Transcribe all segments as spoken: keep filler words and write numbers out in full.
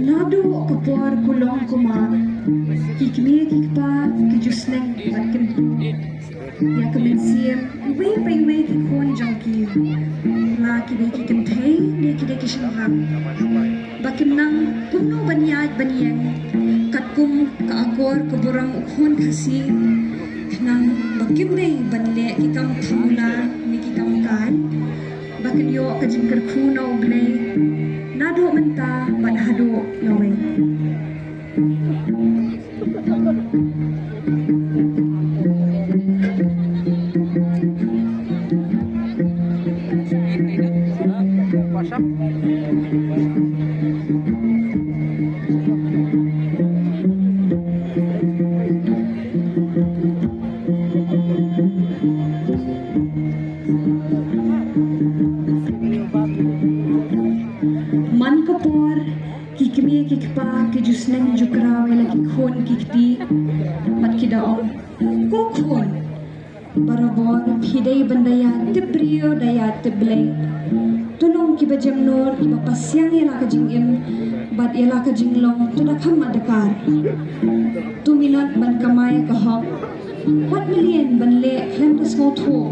Naduh ka por kulong kumar, ki kmie ki kpa ki ju sneng bad kyntu ïa ka mynsiem iwei pa iwei ki khun jong ki, la ki dei ki kynthei ne ki dei ki shynrang, ba kin nang kumno ban ïaid ban ïeng katkum ka akor ka burom u khun Khasi, khnang ba kim dei ban leh ki kam thamula ne ki kam kai, ba kin ïoh ka jingkyrkhu na U Blei naduh mynta bad haduh lawei. Man ka por, ki kmie ki kpa ki ju sneng ju kraw ïa la ki khun ki kti bad ki da ong, ko khun, barabor phi dei ban da ïa tip briew da ïa tip Blei. To long kiba jem nur, kiba pasiang ïa la ka jingim bad ïa la ka jinglong, to da kham adakar. To minot ban kamai ka hok, wat mlien ban leh khlem da sngewthuh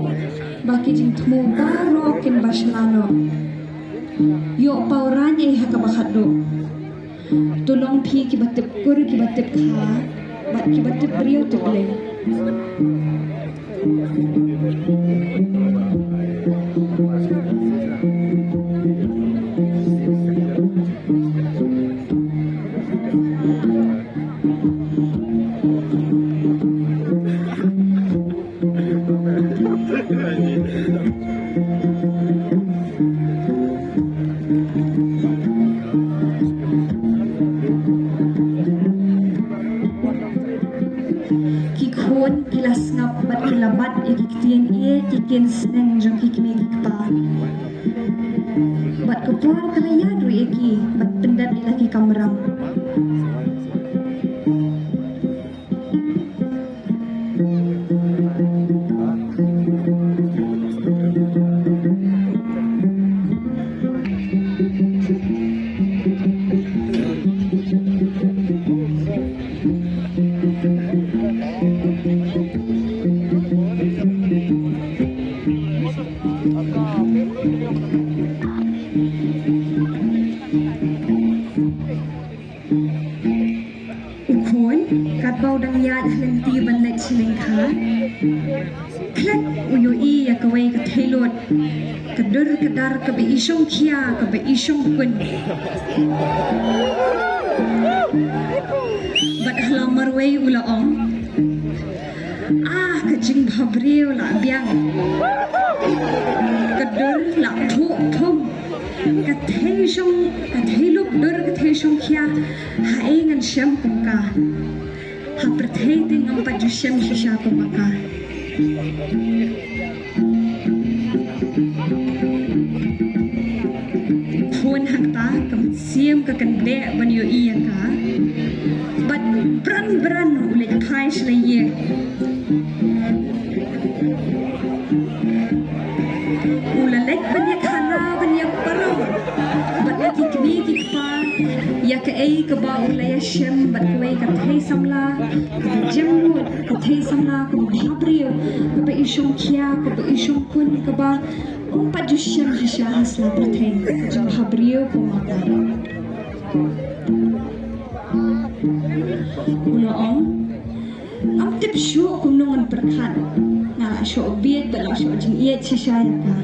ba ki jingthmu baroh kin ba shlano. Ïoh paw rang ei ha kaba khatduh. To long phi kiba tip kur kiba tip kha bad kiba tip briew tip Blei. Ki khun ki la sngap bad ki la bat ïa ki ktien ïeit ki ktien sneng jong ki kmie ki kpa. Bad ka por ka la ïaid ruh ïa ki bad pyndep ïa la ki kamram. U khun, katba u dang ïaid ha lynti ban leit sha lyngkha, klet u ïohi ïa kawei ka theilut, ka dur ka dar kaba i shongkhia kaba i shongkun. Bad ha la marwei u la ong, ah, ka jingbhabriew la biang. Ka dur la thuh thum. Ka thei shong, ka thei lup dur, ka thei shongkhia. Haei ngan shem kum ka? Ha pyrthei te ngam pat ju shem shisha kum ka. Khun hangta ka mynsiem ka kynbleh ban ïohi ïa ka. Bad bran bran u leit phai sha la ïing. U la leit ban ïa khana ban ïa paralok bad ïa ki kmie ki kpa ïa kaei kaba u la ïa shem bad kawei ka thei samla kaba jem lut, ka thei samla kaba bhabriew, kaba i shongkhia, kaba i shongkun, kaba um pat ju shem shisha ha sla pyrthei, ka jingbhabriew kumba ka. U la ong, ngam tip shuh kumno ngan pyrkhat. Nga la shoh bieit bad la shoh jingïeit shisha ïa ka.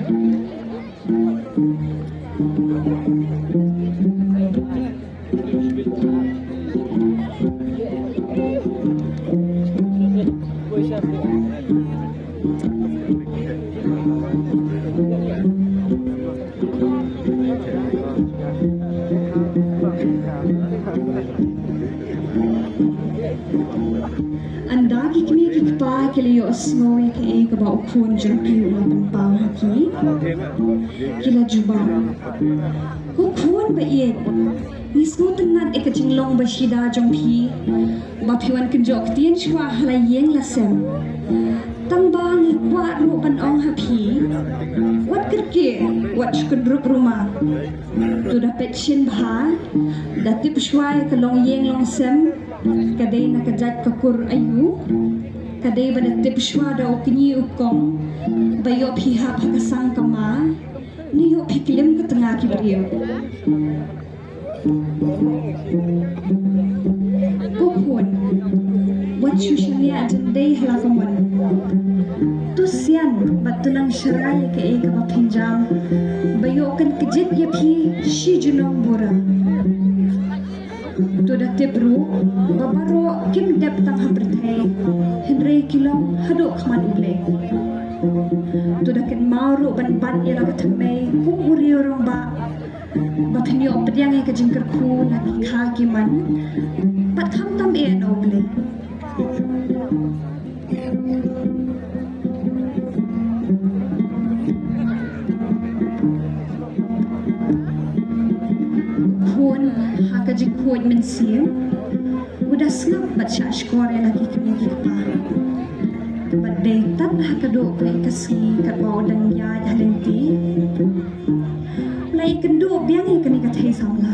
Ynda ki kmie ki kpa ki la ïohsngew ïa kaei kaba u khun jong ki u la pynpaw ha ki, ki la jubab, ko khun ba ïeit, ngi sngewtynnat ïa ka jinglong ba shida jong phi ba phi wan kynjoh ktien shuwa ha la ïing la sem. Tang ba ngi kwah ruh ban ong ha phi, wat kyrkieh, wat shu kynrup ruma. To da peit shisien bha, da tip shuwa ïa ka longïing longsem, ka dei na ka jait ka kur aïu, ka dei ba da tip shuwa da u kñi u kong, ba ïoh phi hap ha ka sang ka ma, ne ïoh phi klim ka tnga ki briew. Ko khun, wat shu shaniah jyndei ha la ka mon. To sian bad to nang sharai ïa kaei kaba phin jam, ba ïoh kan kjit ïa phi shi junom bura. To da tip ruh ba baroh kim dep tang ha pyrthei, hynrei ki long haduh khmat U Blei. To da kynmaw ruh ban bat ïa la ka thymmei kum u riew rangbah, ba phin ïoh pdiang ïa ka jingkyrkhu na ki kha ki man, bad khamtam eh na U Blei. Khun ha ka jingkhuid mynsiem, u da sngap bad shah shkor ïa la ki kmie ki kpa. Bad dei tang ha ka duh ka sngi katba u dang ïaid ha lynti, la ïakynduh biang ïa kane ka thei samla.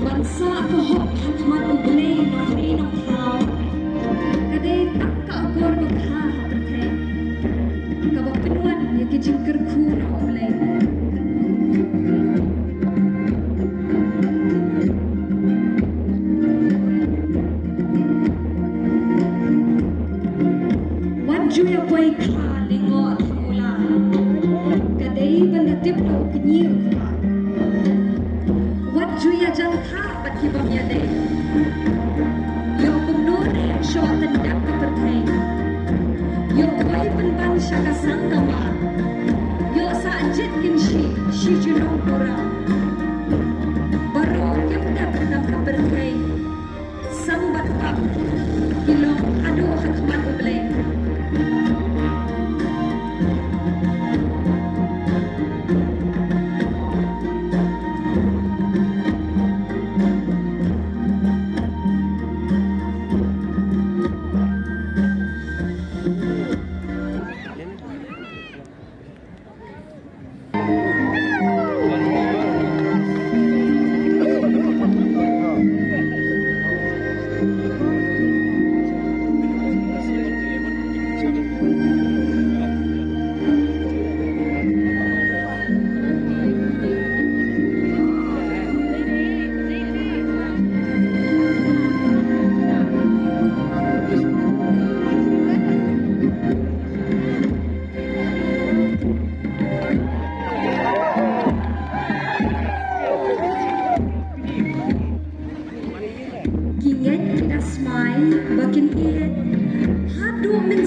Ban sah ka hok ha khmat U Blei Nongri Nongthaw ka dei tang ka akor bakha ha pyrthei kaba pynwan ïa ki jingkyrkhu na U Blei. Wat ju ïa poi kha lyngngoh tang u la. Ka dei ban da tip da u kñi u kpa. Wat ju ïa jan kha bad ki bym ïadei. Ïoh kumno ne ïa shoh tyndat ka pyrthei. Ïoh poi pynban sha ka sang ka mar. Ïoh sah jied kynshi shi junom burom. Baroh kim dep na ka pyrthei. ba kin ïeit haduh myn